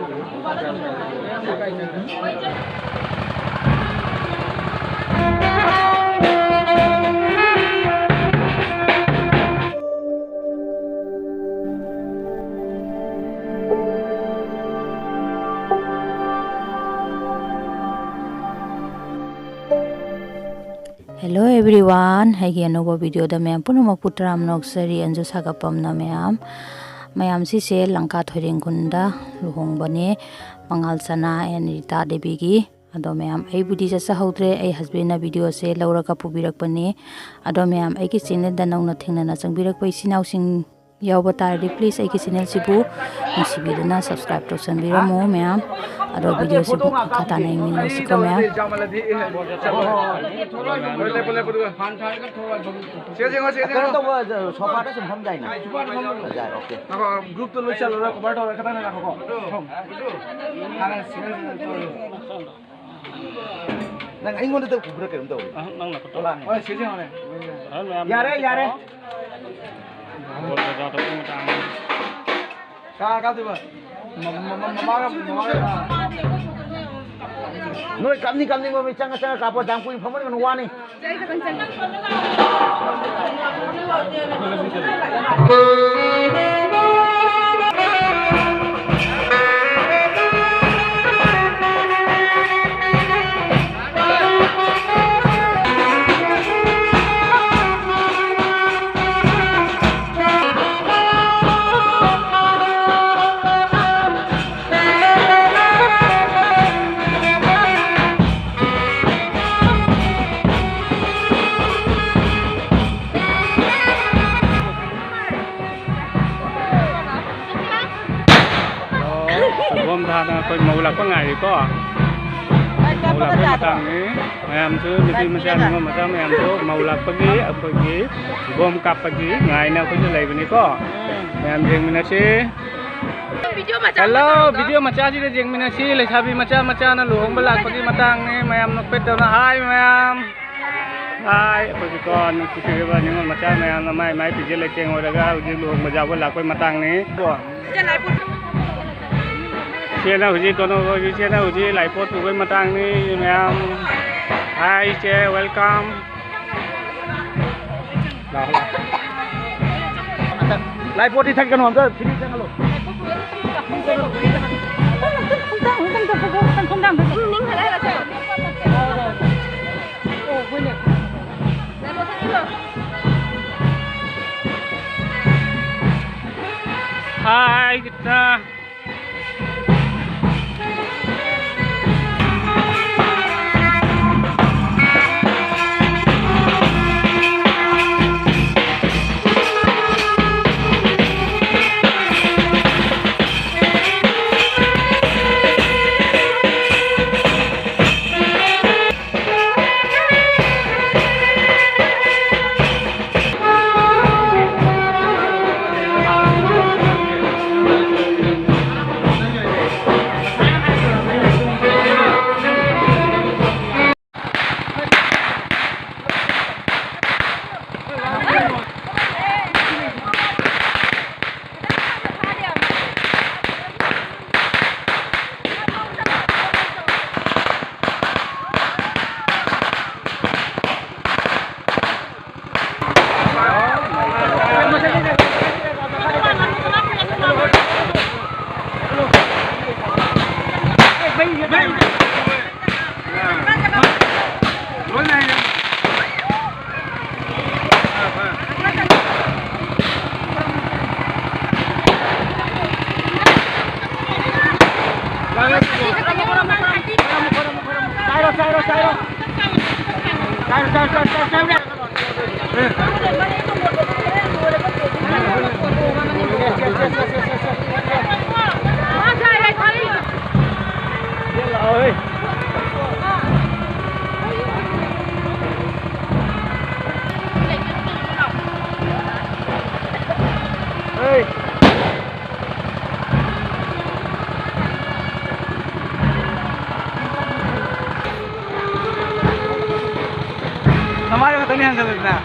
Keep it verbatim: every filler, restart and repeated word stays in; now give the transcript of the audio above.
Hello everyone, ꯑꯩꯒꯤ ꯑꯅꯧꯕ video ꯗ ꯃꯌꯥꯝ ꯄꯨꯝꯅꯃꯛꯄꯨ ꯇꯔꯥꯝꯅ ꯑꯣꯛꯆꯔꯤ꯫ ꯑꯟꯖꯨ ꯁꯥꯒꯠꯄꯝꯅ ꯃꯌꯥꯝ꯫ ꯃꯌꯥꯝ, ꯁꯤꯁꯦ ꯂꯪꯀꯥ ꯊꯣꯏꯔꯦꯡꯈꯨꯟꯗ ꯂꯨꯍꯣꯡꯕꯅꯦ, ꯃꯉꯥꯜ ꯁꯅꯥ and ꯔꯤꯇꯥ ꯗꯦꯕꯤꯒꯤ꯫ ꯑꯗꯣ ꯃꯌꯥꯝ, ꯑꯩꯕꯨꯗꯤ ꯆꯠꯆꯍꯧꯗ꯭ꯔꯦ, ꯑꯩ husband ꯅ video ꯁꯦ ꯂꯧꯔꯒ ꯄꯨꯕꯤꯔꯛꯄꯅꯦ꯫ ꯑꯗꯣ ꯃꯌꯥꯝ, ꯑꯩꯒꯤ channel ꯗ ꯅꯧꯅ ꯊꯦꯡꯅꯅ ꯆꯪꯕꯤꯔꯛꯄ ꯏꯆꯤꯟ ꯏꯅꯥꯎꯁꯤꯡ ꯌꯥꯎꯕ ꯇꯥꯔꯗꯤ, please ꯑꯩꯒꯤ channel ꯁꯤꯕꯨ ꯅꯨꯡꯁꯤꯕꯤꯗꯨꯅ subscribe ꯇꯧꯁꯟꯕꯤꯔꯝꯃꯨ ꯃꯌꯥꯝ꯫ ꯑꯗꯣ video ꯁꯤꯕꯨ ꯃꯈꯥ ꯇꯥꯅ ꯌꯦꯡꯃꯤꯟꯅꯁꯤꯀꯣ ꯃꯌꯥꯝ꯫ ꯀꯩꯅꯣ ꯇꯧꯕ, sofa ꯗ ꯁꯨꯝ ꯐꯝ ꯌꯥꯏꯅ꯫ ꯌꯥꯏ, okay꯫ ꯉꯥꯏꯈꯣ, group ꯇ ꯂꯣꯏ ꯆꯠꯂꯨꯔ cover ꯇꯧꯔꯦ, ꯈꯤꯇꯪ ꯉꯥꯏꯈꯣꯀꯣ꯫ ꯍꯥꯟꯅ single ꯇꯧꯔꯣ꯫ ꯅꯪ ꯑꯩꯉꯣꯟꯗ ꯎꯕ꯭ꯔꯥ ꯀꯩꯅꯣꯝ ꯇꯧꯋꯤ꯫ ꯑꯍ, ꯅꯪꯅ ꯈꯨꯠꯇ꯫ ꯍꯣꯏ, ꯁꯤꯁꯦ ꯍꯣꯔꯦꯟ꯫ ꯑꯍ, ꯃꯌꯥꯝ ꯌꯥꯔꯦ, ꯌꯥꯔꯦ꯫ ꯕꯣꯜ ꯕꯖꯥꯔ ꯇꯧꯕꯒꯤ ꯃꯇꯥꯡ꯫ ꯀꯥ ꯀꯥꯞꯇꯣꯏꯕ? ꯃ-, ꯃ-, ꯃ-, ꯃꯃꯥꯒ, ꯃꯃꯥꯒ꯫ ꯅꯣꯏ ꯀꯥꯞꯅꯤꯡ ꯀꯥꯞꯅꯤꯡꯕ ꯃꯤ ꯆꯪꯉ ꯆꯪꯉ ꯀꯥꯞꯄꯣ, ꯌꯥꯝ ꯀꯨꯏꯅ ꯐꯝꯃꯟꯒꯅꯨ, ꯋꯥꯅꯤ꯫ ꯑꯣ, ꯕꯣꯝ ꯊꯥꯅ ꯑꯩꯈꯣꯏ ꯃꯧ ꯂꯥꯛꯄ ꯉꯥꯏꯔꯤꯀꯣ꯫ ꯃꯧ ꯂꯥꯛꯄꯒꯤ ꯃꯇꯥꯡꯅꯤ꯫ ꯃꯌꯥꯝꯁꯨ, ꯅꯨꯄꯤ ꯃꯆꯥ, ꯅꯤꯉꯣꯜ ꯃꯆꯥ ꯃꯌꯥꯝꯁꯨ ꯃꯧ ꯂꯥꯛꯄꯒꯤ, ꯑꯩꯈꯣꯏꯒꯤ ꯕꯣꯝ ꯀꯥꯞꯄꯒꯤ ꯉꯥꯏꯅ ꯑꯩꯈꯣꯏꯁꯨ ꯂꯩꯕꯅꯤꯀꯣ꯫ ꯃꯌꯥꯝ ꯌꯦꯡꯃꯤꯟꯅꯁꯤ꯫ Hello, video ꯃꯆꯥꯁꯤꯗ ꯌꯦꯡꯃꯤꯟꯅꯁꯤ꯫ ꯂꯩꯁꯥꯕꯤ ꯃꯆꯥ ꯃꯆꯥꯅ ꯂꯨꯍꯣꯡꯕ ꯂꯥꯛꯄꯒꯤ ꯃꯇꯥꯡꯅꯤ꯫ ꯃꯌꯥꯝ ꯅꯣꯛꯐꯦꯠ ꯇꯧꯅ, hi ꯃꯌꯥꯝ꯫ Hi, ꯑꯩꯈꯣꯏꯒꯤꯀꯣ ꯅꯨꯡꯁꯤꯕꯤꯔꯕ ꯅꯤꯉꯣꯜ ꯃꯆꯥ ꯃꯌꯥꯝꯅ ꯃꯥꯏ ꯃꯥꯏ ꯐꯤꯖꯦ ꯂꯩꯇꯦꯡ ꯑꯣꯏꯔꯒ ꯍꯧꯖꯤꯛ ꯂꯨꯍꯣꯡꯕ ꯌꯥꯎꯕ ꯂꯥꯛꯄꯒꯤ ꯃꯇꯥꯡꯅꯤ꯫ ꯏꯆꯦꯅ ꯍꯧꯖꯤꯛ ꯀꯩꯅꯣ, ꯏꯆꯦꯅ ꯍꯧꯖꯤꯛ ꯂꯥꯏꯄꯣꯠ ꯄꯨꯕꯩ ꯃꯇꯥꯡꯅꯤ ꯃꯌꯥꯝ꯫ ꯍꯥꯏ ꯏꯆꯦ, welcome꯫ ꯂꯥꯛꯑꯣ, ꯂꯥꯛꯑꯣ꯫ ꯂꯥꯏꯄꯣꯠꯇꯤ ꯊꯛꯀꯅꯨ, ꯑꯝꯇ free ꯆꯪꯍꯜꯂꯣ꯫ ꯍꯥꯏ ꯏꯆꯦ꯫ ꯅꯃꯥꯏꯗꯣ ꯈꯛꯇꯅꯤ ꯍꯟꯖꯜꯂꯤꯗꯨꯅ꯫